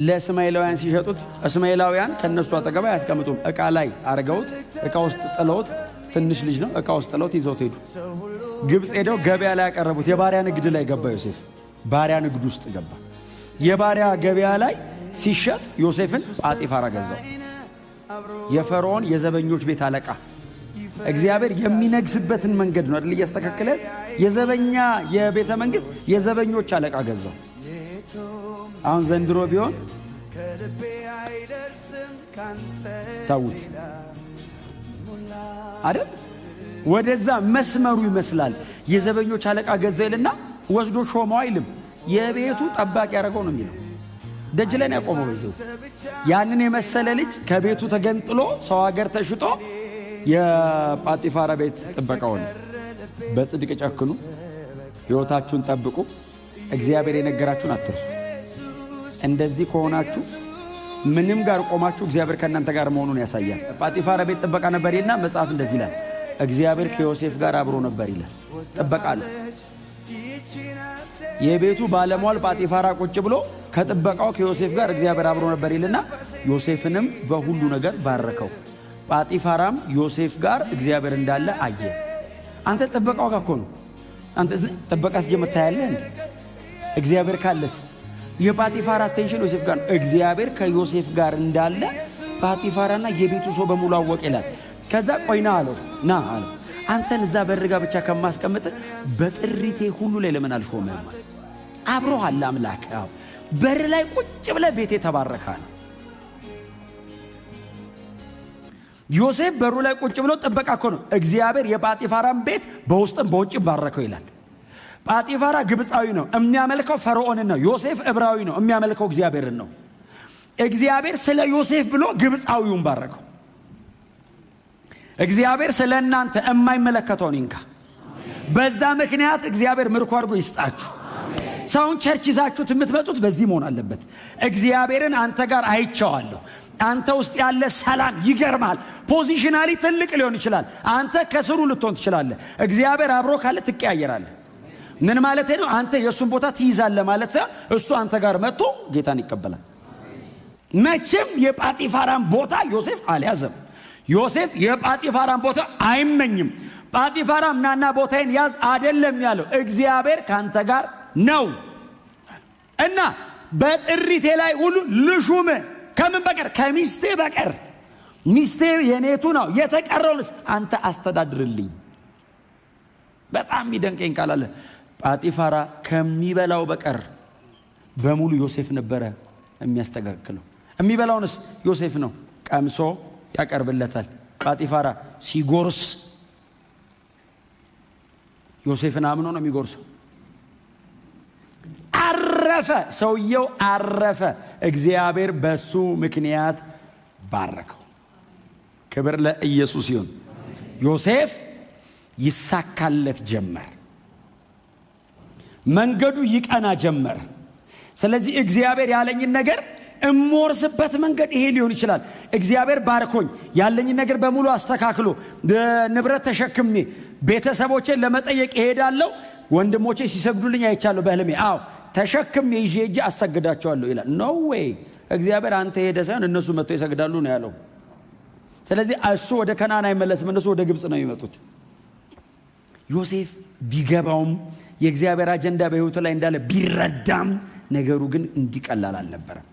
ለእስማኤላውያን ሲሸጡት እስማኤላውያን ከነሱ አጠገብ አያስቀምጡም። እቃ ላይ አርገውት፣ እቃ ውስጥ ጥለውት፣ ትንሽ ልጅ ነው፣ እቃ ውስጥ ጥለውት ይዘውት ሄዱ። ግብፅ ሄደው ገበያ ላይ ያቀረቡት። የባሪያ ንግድ ላይ ገባ ዮሴፍ። ባሪያ ንግድ ውስጥ ገባ። የባሪያ ገበያ ላይ ሲሸጥ ዮሴፍን ጳጢፋራ ገዛው። የፈርዖን የዘበኞች ቤት አለቃ። እግዚአብሔር የሚነግስበትን መንገድ ነው አይደል እያስተካከለ። የዘበኛ፣ የቤተ መንግስት የዘበኞች አለቃ ገዛው። አሁን ዘንድሮ ቢሆን ታውት አይደል? ወደዛ መስመሩ ይመስላል። የዘበኞች አለቃ ገዛ ይልና ወስዶ ሾመው አይልም። የቤቱ ጠባቂ ያደረገው ነው የሚለው። ደጅ ላይ ነው ያቆመው። በዚሁ ያንን የመሰለ ልጅ ከቤቱ ተገንጥሎ ሰው ሀገር ተሽጦ የጳጢፋራ ቤት ጥበቃ ሆነ። በጽድቅ ጨክኑ፣ ሕይወታችሁን ጠብቁ፣ እግዚአብሔር የነገራችሁን አትርሱ። እንደዚህ ከሆናችሁ ምንም ጋር ቆማችሁ እግዚአብሔር ከእናንተ ጋር መሆኑን ያሳያል። ጳጢፋራ ቤት ጥበቃ ነበር ይልና መጽሐፍ እንደዚህ ይላል፣ እግዚአብሔር ከዮሴፍ ጋር አብሮ ነበር ይላል። ጥበቃ አለ። የቤቱ ባለሟል ጳጢፋራ ቁጭ ብሎ ከጥበቃው ከዮሴፍ ጋር እግዚአብሔር አብሮ ነበር ይልና ዮሴፍንም በሁሉ ነገር ባረከው። ጳጢፋራም ዮሴፍ ጋር እግዚአብሔር እንዳለ አየ። አንተ ጥበቃው ጋር እኮ ነው። አንተ ጥበቃ ሲጀምር ታያለህ እንዴ? እግዚአብሔር ካለስ የጳጢፋራ attention ዮሴፍ ጋር ነው። እግዚአብሔር ከዮሴፍ ጋር እንዳለ ጳጢፋራና የቤቱ ሰው በሙሉ አወቀ ይላል። ከዛ ቆይ ና አለው፣ ና አለው። አንተን እዛ በር ጋ ብቻ ከማስቀምጥ በጥሪቴ ሁሉ ላይ ለምን አልሾምህም? አብሮህ አለ አምላክ። አዎ፣ በር ላይ ቁጭ ብለህ ቤቴ ተባረካል። ዮሴፍ በሩ ላይ ቁጭ ብሎ ጥበቃ እኮ ነው። እግዚአብሔር የጳጢፋራን ቤት በውስጥም በውጭም ባረከው ይላል። ጳጢፋራ ግብፃዊ ነው፣ የሚያመልከው ፈርዖንን ነው። ዮሴፍ ዕብራዊ ነው፣ የሚያመልከው እግዚአብሔርን ነው። እግዚአብሔር ስለ ዮሴፍ ብሎ ግብፃዊውን ባረከው። እግዚአብሔር ስለ እናንተ የማይመለከተውን ይንካ። በዛ ምክንያት እግዚአብሔር ምርኮ አድርጎ ይስጣችሁ። ሰውን church ይዛችሁት የምትመጡት በዚህ መሆን አለበት። እግዚአብሔርን አንተ ጋር አይቼዋለሁ። አንተ ውስጥ ያለ ሰላም ይገርማል። Positionally ትልቅ ሊሆን ይችላል። አንተ ከስሩ ልትሆን ትችላለህ። እግዚአብሔር አብሮ ካለ ትቀያየራለህ። ምን ማለት ነው? አንተ የእሱን ቦታ ትይዛለህ ማለት ሳይሆን እሱ አንተ ጋር መጥቶ ጌታን ይቀበላል። መቼም የጳጢፋራን ቦታ ዮሴፍ አልያዘም። ዮሴፍ የጳጢፋራን ቦታ አይመኝም። ጳጢፋራም ናና ቦታዬን ያዝ አደለም ያለው፣ እግዚአብሔር ካንተ ጋር ነው እና በጥሪቴ ላይ ሁሉ ልሹም፣ ከምን በቀር? ከሚስቴ በቀር። ሚስቴ የኔቱ ነው፣ የተቀረውንስ አንተ አስተዳድርልኝ። በጣም የሚደንቀኝ ቃል አለ። ጳጢፋራ ከሚበላው በቀር በሙሉ ዮሴፍ ነበረ የሚያስተካክለው። የሚበላውንስ ዮሴፍ ነው ቀምሶ ያቀርብለታል። ጳጢፋራ ሲጎርስ ዮሴፍን አምኖ ነው የሚጎርሰው። አረፈ፣ ሰውየው አረፈ። እግዚአብሔር በሱ ምክንያት ባረከው። ክብር ለኢየሱስ ይሁን። ዮሴፍ ይሳካለት ጀመር። መንገዱ ይቀና ጀመር። ስለዚህ እግዚአብሔር ያለኝን ነገር እምወርስበት መንገድ ይሄ ሊሆን ይችላል። እግዚአብሔር ባርኮኝ ያለኝን ነገር በሙሉ አስተካክሎ ንብረት ተሸክሜ ቤተሰቦቼን ለመጠየቅ እሄዳለሁ። ወንድሞቼ ሲሰግዱልኝ አይቻለሁ በህልሜ። አዎ፣ ተሸክሜ ይዤ ሄጄ አሰግዳቸዋለሁ ይላል። No way! እግዚአብሔር አንተ ሄደህ ሳይሆን እነሱ መጥተው ይሰግዳሉ ነው ያለው። ስለዚህ እሱ ወደ ከነዓን አይመለስም፣ እነሱ ወደ ግብፅ ነው የሚመጡት። ዮሴፍ ቢገባውም፣ የእግዚአብሔር አጀንዳ በህይወቱ ላይ እንዳለ ቢረዳም ነገሩ ግን እንዲህ ቀላል አልነበረም።